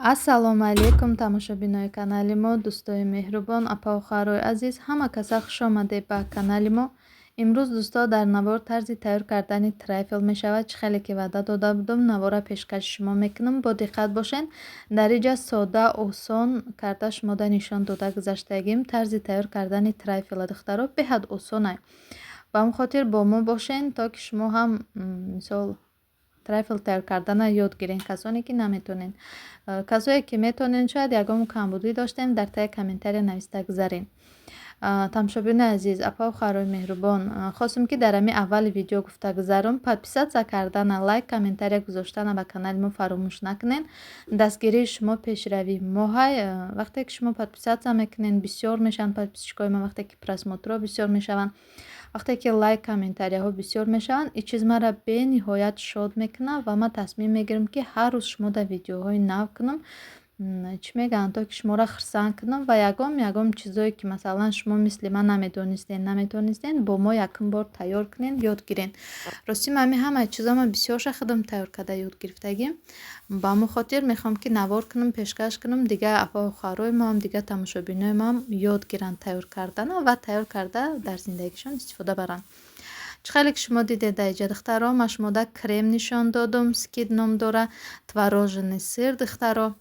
Ассалому алайкум, тамошобинои канали мо, дӯстои меҳрубон, апаву хоҳарои азиз, ҳама каса хуш омадед ба канали мо. Имрӯз, дӯсто, дар навор тарзи тайёр кардани трайфл мешавад. Чӣ хеле ки ваъда дода будам, навора пешкаши шумо мекунам. Бо диққат бошед. Дар инҷа сода, осон карда шумода нишон дода гузаштагим тарзи тайёр кардани трайфла, духтаро, беҳад осонай. Ба ҳамн хотир бо мо бошен, то ки шумо ҳам, мисол, трайфл тайёр кардана ёд гирен, касоне ки наметонен. Касое ки метонен, шояд ягон камбудӣ доштем, дар таи комментария нависта гузарен. Тамошобинои азиз, апаву хоҳарои меҳрубон, хостем, ки дар ҳамин аввали видео гуфта гузарам: подписаться кардана, лайк, комментария гузоштана ба канали мо фаромӯш накунен. Дастгирии шумо пешравии моҳай. Вақте ки шумо подписаться мекунен, бисёр мешаванд подписчикои мо, вақте ки просмотрҳо бисёр мешаванд, вақте ки лайк, комментарияҳо бисёр мешаванд, ин чиз маро бениҳоят шод мекунад ва ман тасмим мегирам, ки ҳар рӯз шумо дар видеоҳои нав кунам, чӣ мегӯянд, то ки шуморо хурсанд кунам ва ягон чизое ки, масалан, шумо мисли ман намедонистен, наметонистен, бо мо якум бор тайёр кунен, ёд гирен. Ростӣ, ман ҳамин ҳамаи чизо ман бисёрша худам тайёр карда ёд гирифтагим. Ба ҳамон хотир мехоҳам, ки навор кунам, пешкаш кунам, дигар апаву хоҳарои моам, дигар тамошобинои моам ёд гиранд тайёр кардана ва тайёр карда дар зиндагишон истифода баранд. Чӣ хеле ки шумо дидед дар инҷа, духтаро, ман шумода крем нишон додум, скит ном дора, творожный сыр, духтаро,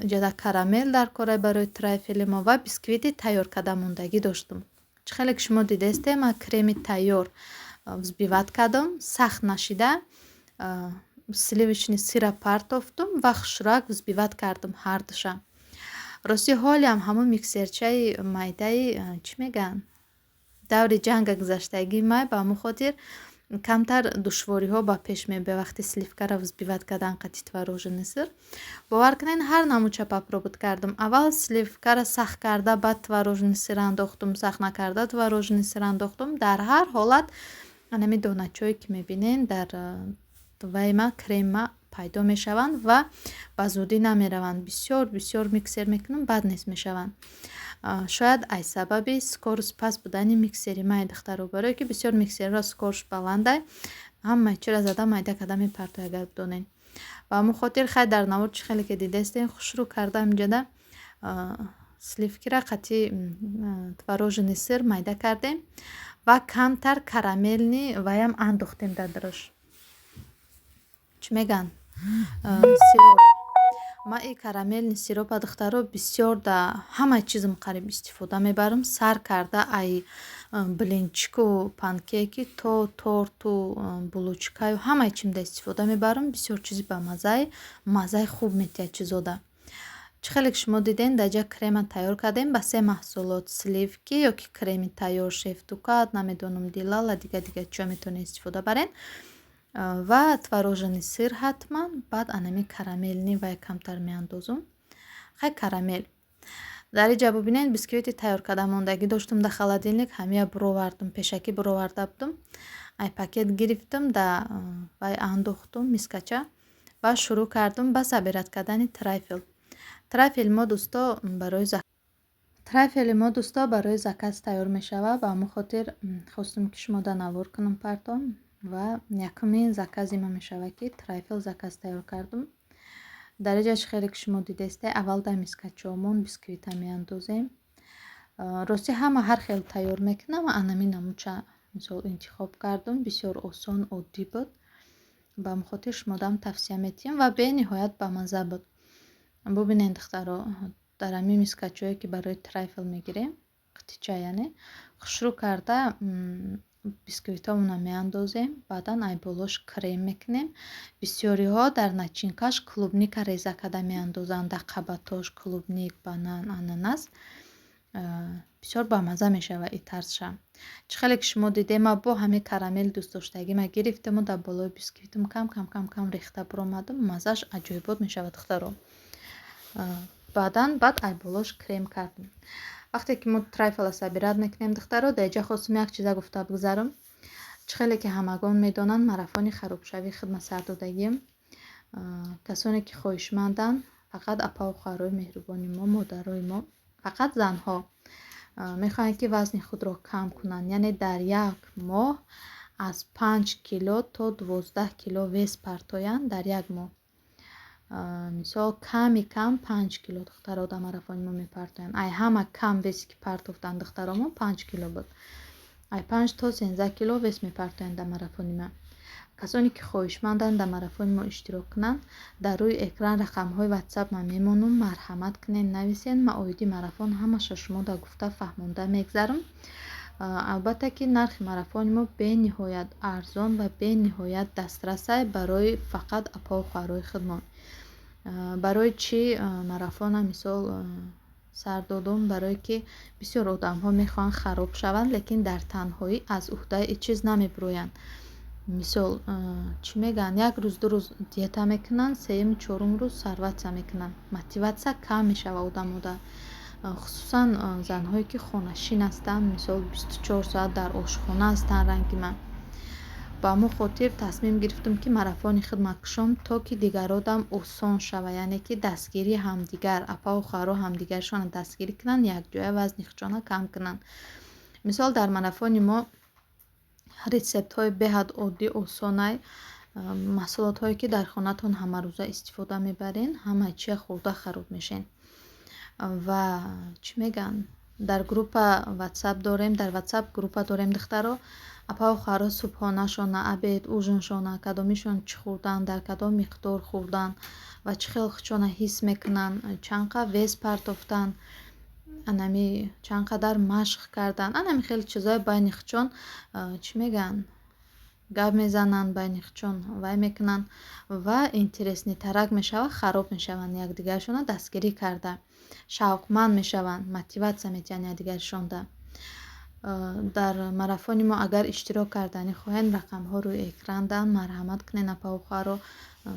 инҷода карамел дар кора барои трайфели мо ва бисквити тайёр карда мондагӣ доштум. Чӣ хеле ки шумо дидестем, ман креми тайёр взбивать кардам, сахт нашида, сливочный сыра партофтум ва хушрак взбивать кардам ҳардуша. Ростӣ, ҳолиам ҳамон миксерчаи майдаи, чӣ мегӯянд, даври ҷанга гузаштагии май, ба ҳамон хотир камтар душвориҳо ба пеш мебиёяд вақти сливкаро взбивать кардан қати творожный сыр. Бовар кунед, ҳар намудша попробовать кардам. Аввал сливкаро сахт карда, баъд творожный сыр андохтум, сахт накарда творожный сыр андохтум. Дар ҳар ҳолат анами доначое ки мебинед, дар вайма, крема пайдо мешаванд ва ба зудӣ намераванд. Бисёр бисёр миксер мекунам, бад нест мешаванд. Шояд аз сабаби скорость паст будани миксери май, духтаро, барое ки бисёр миксерро скорость баландай, ҳамаи чиро зада майда карда мепартояд, агар бидонед. Ба ҳамон хотир, хай, дар навор чӣ хеле ки дидестем, хушрӯ кардам. Инҷода сливкира қати творожный сыр майда кардем ва камтар карамельный ваям андохтем дар дарош, чӣ мегӯянд, сироп. Ман и карамельный сиропа, духтаро, бисёр да ҳамаи чизм қариб истифода мебарам, сар карда ай блинчику панкейки то торту булочкаю, ҳамаи чизда истифода мебарам. Бисёр чизи бамаззаи, маззаи хуб метиҳад чизода. Чӣ хеле ки шумо дидем, дар ҷа крема тайёр кардем ба се маҳсулот: сливки ё ки креми тайёр, Шеф Дукат, намедонам, Дилала, дига дига чиё метавонед истифода баред, ва творожный сыр ҳатман. Баъд анами карамельный вай камтар меандозум. Хай, карамел дар инҷа бубинед, бисквити тайёр карда мондагӣ доштум дар холодильник, ҳамия буровардум, пешакӣ буроварда будум, ай пакет гирифтам, да вай андохтум мискача ва шурӯъ кардум ба собирать кардани трайфел. Трайфели мо, дӯсто, барои заказ тайёр мешавад. Ба ҳамон хотир хостум, ки шумода навор кунам, партом. Ва якумин закази ма мешавад, ки трайфел заказ тайёр кардум. Дар инҷа, чӣ хеле ки шумо дидесте, аввал дар мискачаомон бисквита меандозем. Ростӣ, ҳама ҳар хел тайёр мекунам, анами намудча, мисол, интихоб кардум, бисёр осон, оддӣ буд. Ба ҳамин хотир шумодам тавсия медиҳам ва бениҳоят бамазза буд. Бубинед, духтаро, дар ҳамин мискачое ки барои трайфл мегирем, қутича, яъне хушрӯ карда бисквитҳомонро меандозем, баъдан ай болош крем мекунем. Бисёриҳо дар начинкаш клубника реза карда меандозанд, дар қабатош клубник, банан, ананас. Бисёр бамазза мешавад и тарзша. Чӣ хеле ки шумо дидем, ма бо ҳамин карамели дӯстдоштагима гирифтаму дар болои бисквитам кам кам кам кам рехта буромадам. Маззааш аҷоибот мешавад, духтаро. Баъдан баъд ай болош крем кардем. Вақте ки мо трайфела собирать мекунем, духтаро, дар инҷа хостум як чиза гуфта бигзарам. Чӣ хеле ки ҳамагон медонанд, марафони харобшавии хидмат сардодагием. Касоне ки хоҳишманданд, фақат апаву хоҳарои меҳрубони мо, модарои мо, фақат занҳо мехоҳанд, ки вазни худро кам кунанд, яъне дар як моҳ аз 5 кило то 12 кило вес партоянд дар як моҳ. Мисол, ками кам 5 кило духтаро дар марафони мо мепартоянд. Ай ҳама кам весе ки партофтанд духтаромон, 5 кило буд. Ай 5 то 13 кило вес мепартоянд дар марафони ман. Касоне ки хоҳишманданд дар марафони мо иштирок кунанд, дар рӯи экран рақамҳои Ватсап ман мемонам, марҳамат кунед, нависед. Ман оиди марафон ҳамаша шумо дар гуфта, фаҳмонда мегзарам. Албатта ки нархи марафони мо бениҳоят арзон ва бениҳоят дастрасай барои фақат апаву хоҳарои худмон. Барои чӣ марафона, мисол, сар додум? Барое ки бисёр одамҳо мехоҳанд хароб шаванд, лекин дар танҳоӣ аз уҳдаи ин чиз намебироянд. Мисол, чӣ мегӯянд, як рӯз, 2 рӯз диета мекунанд, сеюму чорум рӯз сорваться мекунанд, мотиватсия кам мешавад одамода, хусусан занҳое ки хонашин ҳастанд, мисол, 24 соат дар ошхона ҳастанд, ранги ман. Ба ҳамон хотир тасмим гирифтам, ки марафони худма кушом, то ки дигародам осон шавад, яъне ки дастгирии ҳамдигар, апаву хоҳаро ҳамдигаршонро дастгирӣ кунанд, якҷоя вазни худшонро кам кунанд. Мисол, дар марафони мо рецептҳои беҳад оддӣ, осонай, маҳсулотҳое ки дар хонатон ҳамарӯза истифода мебарен, ҳамаи чия хӯрда хароб мешен. Ва чӣ мегӯянд, дар группа Ватсап дорем, дар Ватсап группа дорем, духтаро, апаву хоҳаро субҳонашона, обед, ужиншона, кадомишон чӣ хӯрдан, дар кадом миқдор хӯрдан ва чӣ хел худшона ҳис мекунанд, чанд қадр вес партофтан, анами чанд қадар машқ кардан, анами хеле чизҳои байни худшон, чӣ мегӯянд, гап мезананд, байни худшон вай мекунанд ва интересныйтарак мешавад, хароб мешаванд, якдигаршонро дастгирӣ карда шавқманд мешаванд, мотиватсия медиҳанд якдигаршонда. Дар марафони мо агар иштирок карданӣ хоҳед, рақамҳо рӯи экран дан, марҳамат кунед, апаву хоҳаро,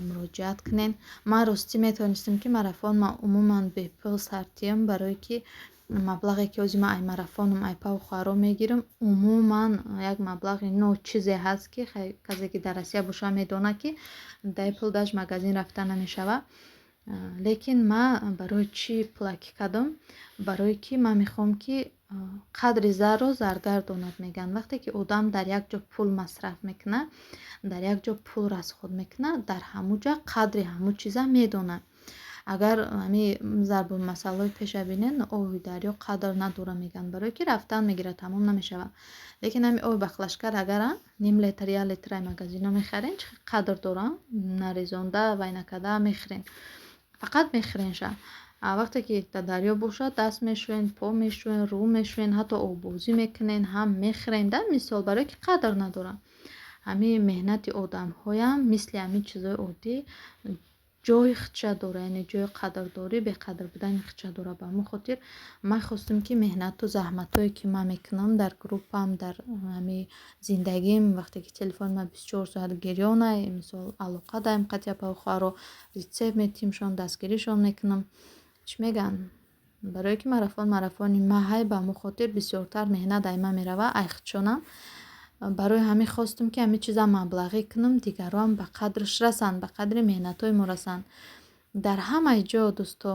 муроҷиат кунед. Ман ростӣ метавонистам, ки марафон ма умуман бепул сартиям, барое ки маблағе ки ҳози ман ай марафоном, ай апаву хоҳаро мегирам, умуман як маблағи ночизе ҳаст, ки касе ки дар Россия бошад, медонад, ки дар пул даже магазин рафта намешавад. Лекин ман барои чӣ пулакӣ кардам? Барое ки ман мехоҳам, ки қадри зарро заргар донад, мегӯянд. Вақте ки одам дар як ҷо пул масраф мекунад, дар як ҷо пул расход мекунад, дар ҳамун ҷо қадри ҳамун чиза медонад. Агар ҳами зарбулмасалҳои пеша бинед, оби дарё қадр надорад, мегӯянд, барое ки рафтан мегирад, тамом намешавад. Лекин ҳами оби баклажкар агар ним литр, як литр ай магазино мехарем, чӣ қадр дорад, нарезонда, вай накарда мехӯрем, фақат мехӯренша. А вақте ки дар дарё бошад, даст мешӯен, по мешӯен, рӯ мешӯен, ҳатто оббозӣ мекунен, ҳам мехӯрен да, мисол, барое ки қадр надорад. Ҳамин меҳнати одамҳоям мисли ҳамин чизҳои оддӣ ҷои худша дорад, яъне ҷои қадрдорӣ, беқадр будани худша дорад. Ба ҳамон хотир ман хостам, ки меҳнату заҳматҳое ки ман мекунам дар группам, дар ҳамин зиндагим, вақте ки телефони ман 24 соат гирёнай, мисол, алоқа даем қатъи апаву хоҳаро, рецепт метиҳимшон, дастгиришон мекунам, чӣ мегӯянд, барое ки марафон марафони маҳай, ба ҳамон хотир бисёртар меҳнат ай ман меравад, ай худшонам. Барои ҳамин хостам, ки ҳамин чиза маблағӣ кунам, дигароам ба қадрш расанд, ба қадри меҳнатҳои мо расанд. Дар ҳамаи ҷо, дӯсто,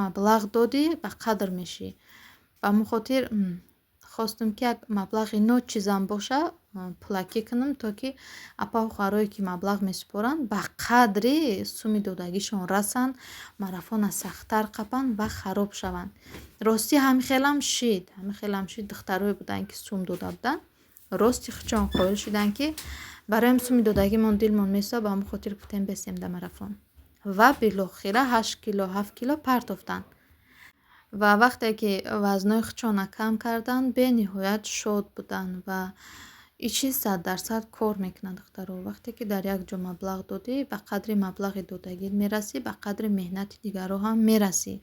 маблағ додӣ, ба қадр мешӣ. Ба ҳамон хотир хостам, ки як маблағи ночизам боша, пулакӣ кунам, то ки апаву хоҳарое ки маблағ месупоранд, ба қадри суми додагишон расанд, марафона сахттар қапанд ва хароб шаванд. Ростӣ ҳамин хелам шид. Духтарое буданд, ки сум дода буданд, рости худшон қоил шуданд, ки барои суми додагимон дилмон месӯзад, ба ҳамон хотир гуфтем, бесем дар марафон. Ва билохира 8 кило, 7 кило партофтанд. Ва вақте ки вазнои худшонро кам карданд, бениҳоят шод буданд. Ва ин чиз 100% кор мекунад, духтаро. Вақте ки дар як ҷо маблағ додӣ, ба қадри маблағи додагит мерасӣ, ба қадри меҳнати дигарро ҳам мерасӣ.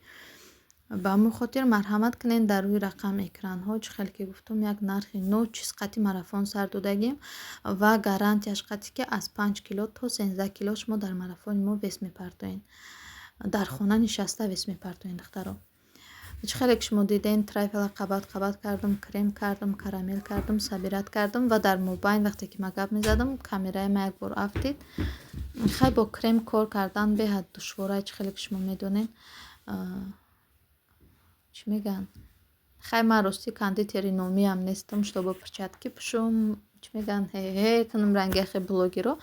Ба ҳамон хотир марҳамат кунед, дар рӯи рақам экранҳо, чӣ хел ки гуфтум, як нархи ночиз қатъи марафон сар додагим ва гарантияш қатъи, ки аз 5 кило то 13 кило шумо дар марафони мо вес мепартоед. Дар хона нишаста вес мепартоед, духтаро. Чӣ хеле ки шумо дидем, трайфела қабат қабат кардам, крем кардам, карамел кардам, собирать кардам ва дар мобайн, вақте ки ман гап мезадам, камераи ман як бор афтид. Хай, бо крем кор кардан беҳад душвора, чӣ хеле ки шумо медонед. Чӣ мегӯянд, хай, ман ростӣ кондитери номиам нестам, чтобы перчатки пӯшум, чӣ мегӯянд, ҳе кунам ранги яхе блогеро.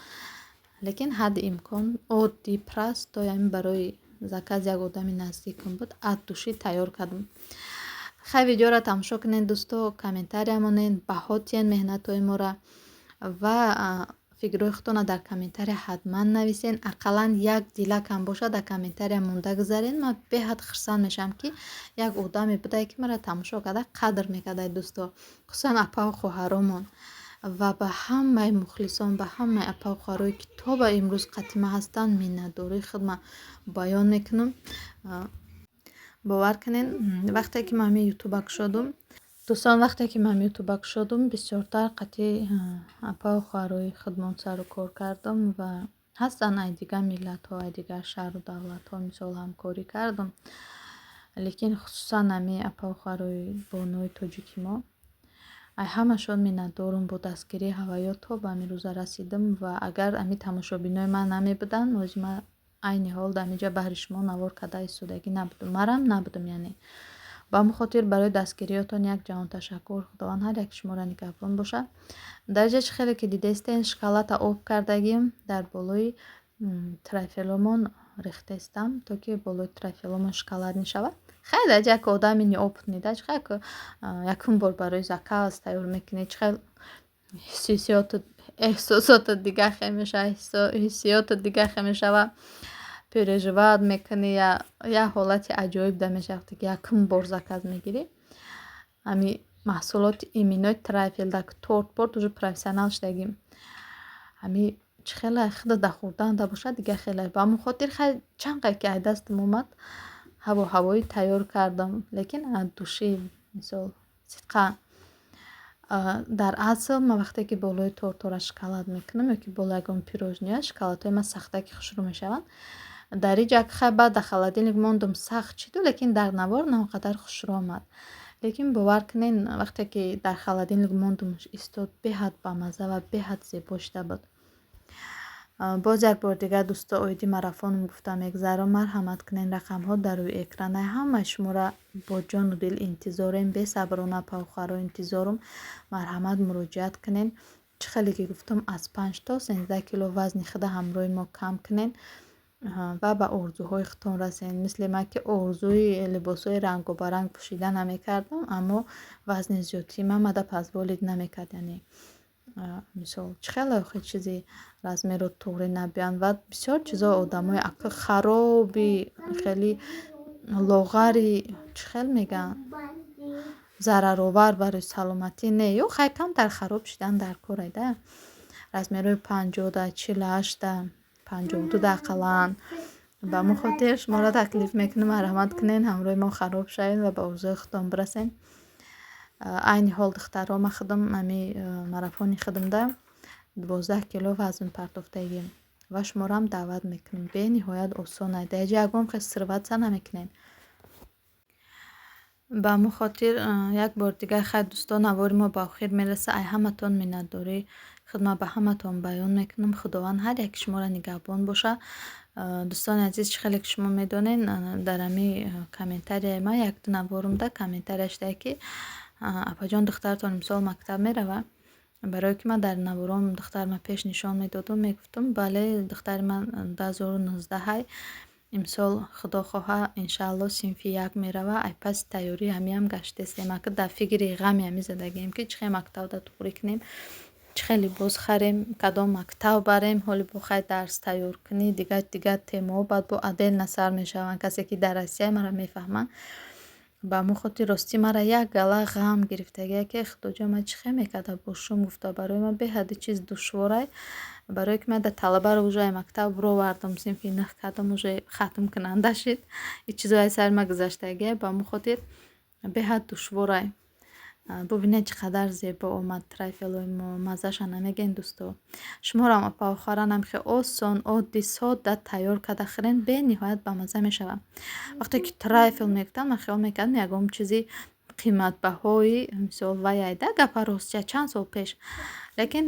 Лекин ҳадди имкон оддӣ, простой, ҳамин барои заказ як одами наздикам буд, от души тайёр кардам. Хай, видеоро тамошо кунед, дӯсто, комментария монед, баҳо тиҳед меҳнатҳои моро ва фикрҳои худтонро дар комментария ҳатман нависен. Ақаллан як дилакам бошад, дар комментария монда гузаред. Ман беҳад хурсанд мешавам, ки як одаме будае, ки маро тамошо карда, қадр мекарда, дӯсто, хусусан апаву хоҳаромон. Ва ба ҳамаи мухлисон, ба ҳамаи апаву хоҳарое, ки то ба имрӯз қатима ҳастанд, миннатдории худма баён мекунам. Бовар кунед, вақте ки ман ҳамин ютуба кушодум, дӯстон, вақте ки ман ютуба кушодум, бисёртар қатъи апаву хоҳарои худмон сару кор кардам ва ҳастанд ай дигар миллатҳо, ай дигар шаҳру давлатҳо, мисол, ҳамкорӣ кардам, лекин хусусан ҳамин апаву хоҳарои бонуи тоҷики мо, ай ҳамашон миннатдорум. Бо дастгирии ҳаваё то ба ҳамин рӯза расидам. Ва агар ҳамин тамошобинои ман намебуданд, ози ман айни ҳол дар ҳамин ҷа баҳри шумо навор карда истодагӣ набудам, марам набудам. Яъне ба ҳамон хотир барои дастгириётон як ҷаҳон ташаккур. Худованд ҳар яки шуморо нигаҳбон бошад. Дар ҷа чӣ хеле ки дидестен, шоколада об кардагим, дар болои трафеломон рехтестам, то ки болои трафеломон шоколад мешавад. Хай, дар ҷа як одами неопытный да, чӣ хел якум бор барои заказ тайёр мекунӣ, чӣ хел ҳиссиёту эҳсосоту дигар хел мешавад, ҳиссиёту дигар хел мешавад, переживать мекунӣ, як ҳолати аҷоиб да мешавад, вақте ки якум бор заказ мегирӣ. Ҳами маҳсулоти именной трайфел да торт порт уже профессионал шудагим. Ҳами чӣ хеле худат дар хӯрдан бошад, дигар хеле. Ба ҳамон хотир хай чанд қадр ки аз дастам омад, ҳаво ҳавоӣ тайёр кардам, лекин от души, мисол, сидқан. Дар асл ман вақте ки болои тортҳоро шоколад мекунам ё ки болои ягон пирожное, шоколадҳои ман сахтаки хушрӯ мешаванд. Дар ин ҷа хай баъд дар холодильник мондум, сахт шиду, лекин дар навор на он қадар хушрӯ омад. Лекин бовар кунед, вақте ки дар холодильник мондум, истод, беҳад бамазза ва беҳад зебо шуда буд. Боз як бор дигар, дӯсто, оиди марафоном гуфта мегузарам. Марҳамат кунед, рақамҳо дар рӯи экрана. Ҳамаи шуморо бо ҷону дил интизорем, бесаброна, павхаро интизорум. Марҳамат, муроҷиат кунед. Чӣ хеле ки гуфтам, аз 5 то 13 кило вазни худа ҳамроҳи мо кам кунед ва ба орзуҳои худтон расед. Мисли ман, ки орзуи либосҳои рангобаранг пӯшида намекардам, аммо вазни зиёдтии ман мада позволить намекард. Яъне, мисол, чӣ хеле охи чизи размеру туғри набиёянд ва бисёр чизо одамои ака хароби, хеле лоғари, чӣ хел мегӯянд, зараровар барои саломатӣ не, ё хай камтар хароб шидан дар корай да. Размерҳои 50-да, 48-да, 52-да ақаллан. Ба ҳамон хотир шуморо таклиф мекунам, марҳамат кунед, ҳамроҳи мо хароб шавед ва ба орзуи худтон бирасед. Айни ҳол, духтаро, ман худам ҳами марафони худамда 12 кило вазн партофтагием ва шуморо даъват мекунам. Бениҳоят осон ай, дар ҷа ягон хел срываться намекунед. Ба ҳамон хотир як бор дигар, хайр, дӯстон, навори мо ба охир мерасад. Ай ҳаматон миннатдорӣ худма ба ҳаматон баён мекунам. Худованд ҳар яки шуморо нигаҳбон бошад. Дӯстони азиз, чӣ хеле ки шумо медонед, дар ҳами комментарияи ман якду наворумда комментария шудае, ки апаҷон, духтаратон имсол мактаб меравад? Барое ки ман дар навором духтарма пеш нишон медодум, мегуфтум: бале, духтари ман 2019-ҳай, имсол, худо хоҳа, иншаалло, синфи як мерава. Ай паси тайёрии ҳамиам гаштестем. Ака дар фикри ғами ҳами задагием, ки чӣ хел мактабда туғрӣ кунем, чӣ хел либос харем, кадом мактаб барем. Ҳоли бо хай дарс тайёр кунӣ, дигар дигар темаҳо баъд бо отдельно сар мешаванд. Касе ки дар Россия, маро мефаҳманд. Ба ҳамон хотир ростӣ мара як гала ғам гирифтагие, ки худоҷон, ман чӣ хел мекарда бошум, гуфта. Барои ман беҳади чиз душворай, барое ки ман дар талабаро уже ай мактаб бировардам, синфи нӯҳ кардам, уже хатмкунанда шид. Ин чизо ай сари ман гузаштагие, ба ҳамон хотир беҳад душворай. Бубинед, чӣ қадар зебо омад трайфелои мо, маззаша намегӯед, дӯсто. Шуморо апаохаранам хеле осон, оддӣ, содда тайёр карда хӯрен, бениҳоят бамазза мешавад. Вақте ки трайфел мегуфтанд, ман хиёл мекардам ягон чизи Қиматбаҳои, мисол, ваяйда гапа ростча, чанд сол пеш, лекин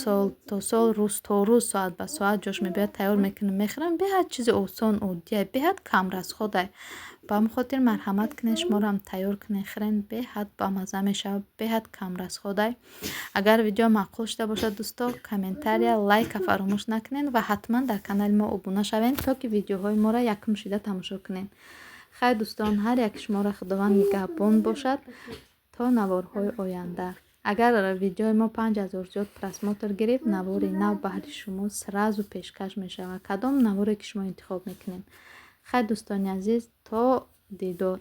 сол то сол, рӯз то рӯз, соат ба соат ҷош мебиёяд, тайёр мекунем, мехӯрам. Беҳад чизи осон, оддия, беҳад камрасходай. Ба ҳамин хотир марҳамат кунед, шуморо тайёр кунед, хӯрен, беҳад бамазза мешавад, беҳад камрасходай. Агар видео маъқул шуда бошад, дӯсто, комментария, лайка фаромӯш накунед ва ҳатман дар канали мо обуна шавед, то ки видеоҳои моро якум шида тамошо кунед. Хайр, дӯстон, ҳар яки шуморо Худованд нигаҳбон бошад то наворҳои оянда. Агар видеои мо 5000 зиёд просмотр гирифт, навори нав баҳри шумо сразу пешкаш мешавад, кадом наворе ки шумо интихоб мекунед. Хайр, дӯстони азиз, то дидор.